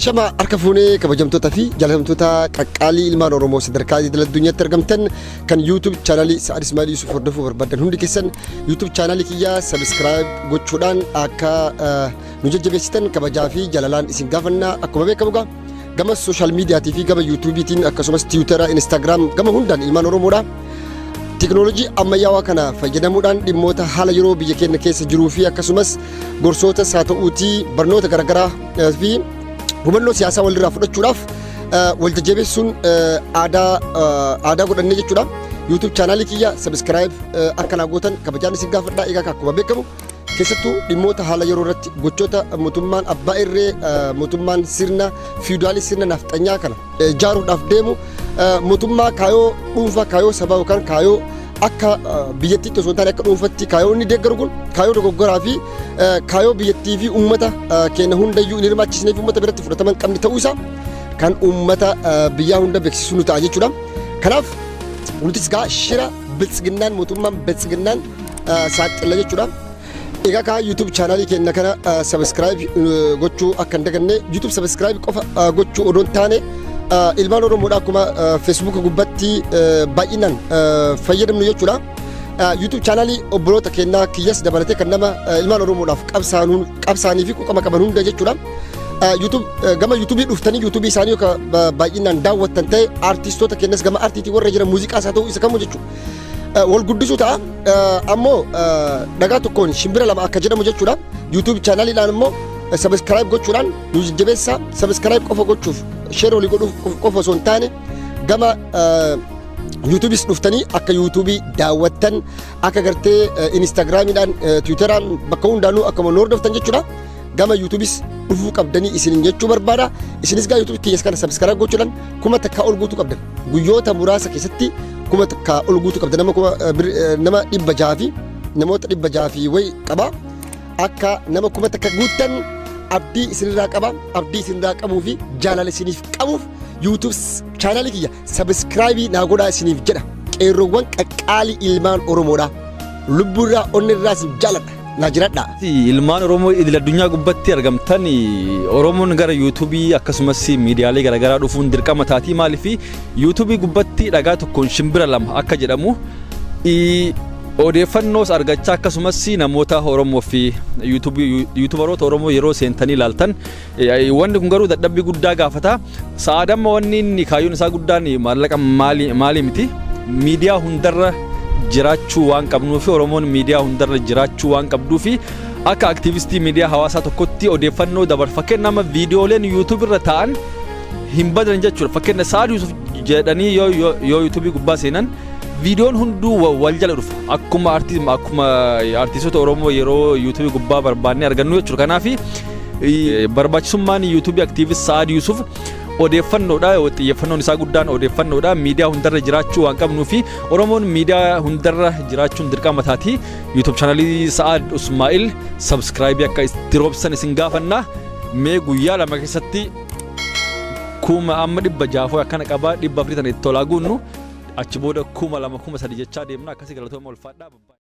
Ashama harka fuunee, kabajamtootaa fi jaalatamtoota qaqqaalii ilmaan Oromoo sadarkaa idil addunyaatti argamtan, kan YouTube chaanaalii Sa'ad Ismail Yusuf hordofuu barbaadan hundi keessan, YouTube chaanaalii kiyyaa subscribe gochuudhaan akka nu jajjabeessitan kabajaa fi jaalalaan isin gaafannaa. Akkuma beekamu gaa, gama social miidiyaatii fi gama YouTube'iitiin, akkasumas Twitter, Instagram, gama hundaan ilmaan Oromoodha. Teknoolojii ammayyaawaa kana fayyadamuudhaan dhimmoota haala yeroo biyya keenya keessa jiruu fi akkasumas gorsoota haa ta'uutii barnoota garaagaraa fi hubannoo siyaasaa walirraa fudhachuudhaaf wal jajjabeessuun aadaa godhannee jechuudha. YouTube chaanaalii kiyya subscribe akka naa gootan kabajaan isin gaafadha. Egaa akkuma beekamu, keessattuu dhimmoota haala yeroo irratti gochoota mootummaan abbaa irree, mootummaan sirna fiidaalii, sirna nafxanyaa kana ijaaruudhaaf deemu, mootummaa kaayoo dhuunfaa, kaayoo sabaa yookaan kaayoo akka biyyattiitti osoo hin taane akka dhuunfatti kaayoo inni deeggaru kun kaayoo dogoggoraa fi kaayoo biyyattii fi uummata keenya hundayyuu hin hirmaachisnee fi uummata biratti fudhatama hin qabne ta'uu isaa kan uummata biyyaa hunda beeksisuu nu ta'a jechuudha. Kanaaf nutis gaa shira biltsiginnaan, mootummaan biltsiginnaan saaxilla jechuudha. Egaa kaa, YouTube chaanaalii keenya kana subscribe gochuu akka hin daganne. YouTube subscribe qofa gochuu odoo hin taane, ilmaan Oromoodha akkuma Facebook gubbatti baay'inaan fayyadamnu jechuudha. YouTube chaanaalii obboloota keenyaa, kiyyas dabalatee, kan nama ilmaan Oromoodhaaf qabsaanii fi quuqama qaban hunda jechuudha. YouTube, gama YouTubeii dhuftanii YouTubeii isaanii yookaan baay'inaan daawwattan ta'e, aartistoota keenyas gama aartiitii warra jiran, muuziqaas haa ta'u isa kamuu jechuudha. Wal guddisuu ta'a. Ammoo dhagaa tokkoon shimbira lama akka jedhamu jechuudha. YouTube chaanaaliidhaan immoo subscribe gochuudhaan nu jajjabeessa. Subscribe qofa gochuuf, share walii godhuuf qofa osoo hin taane, gama YouTubeis dhuftanii akka YouTubeii daawwattan, akka gartee Instagramiidhaan, Twitteraan, bakka hundaanuu akkuma nu hordoftan jechuudha. Gama YouTubeis dhufuu qabdanii isinin jechuu barbaada. Isinis gaa YouTube kiyyas kana subscribe gochuudhaan 1000 ol guutuu qabdan. Guyyoota muraasa keessatti 1000 ol guutuu qabdan. Nama kuma nama 600 fi namoota 600 fi wayi qaba. Akka nama 1000 guuttan abdii isinirraa qaba. Abdii isinirraa qabuu fi jaalala isiniif qabuuf YouTube chaanaalii kiyya subscribe naa godhaa isiniif jedha. Qeerroowwan qaqqaalii ilmaan Oromoodha. Lubbuurraa onnirraa isin jaaladha. Naa jiradha. Ilmaan Oromoo idil addunyaa gubbatti argamtan, Oromoon gara YouTubeii akkasumas miidiyaalee garaagaraa dhufuun dirqama taatii. Maaliif? YouTubeii gubbatti dhagaa tokkoon shimbira lama akka jedhamu, odeeffannoos argachaa, akkasumas namoota Oromoo fi YouTuberoota Oromoo yeroo seentanii ilaaltan, wanni kun garuu dadhabbii guddaa gaafata. Sa'aadamma wanni inni kaayyoon isaa guddaan maallaqa maalii miti, miidiyaa hundarra jiraachuu waan qabnuu fi Oromoon miidiyaa hundarra jiraachuu waan qabduu fi akka aktiivistii miidiyaa hawaasaa tokkotti odeeffannoo dabar. Fakkeenya, nama viidiyooleen YouTube irra ta'an hin badan jechuudha. Fakkeenya, Sa'ad Yusuf jedhanii yoo YouTubeii gubbaa seenan, viidiyoon hunduu wal jala dhufa. Akkuma artistoota Oromoo yeroo YouTubeii gubbaa barbaannee argannu jechuudha. Kanaaf barbaachisummaan YouTubeii activist Sa'ad Yusuf odeeffannoodha. Xiyyeeffannoon isaa guddaan odeeffannoodha. Miidiyaa hundarra jiraachuu waan qabnuu fi Oromoon miidiyaa hundarra jiraachuun dirqama taati. YouTube chaanalii Sa'ad Usmaa'il subscribe akka itti roobsan isin gaafanna. Mee guyyaa 2 keessatti kuma amma 600 akkana qabaa, 400 tana itti tolaa guunnu, achi booda 2000, 3000 jechaa deemna. Akkasii, galatooma, ulfaadhaa.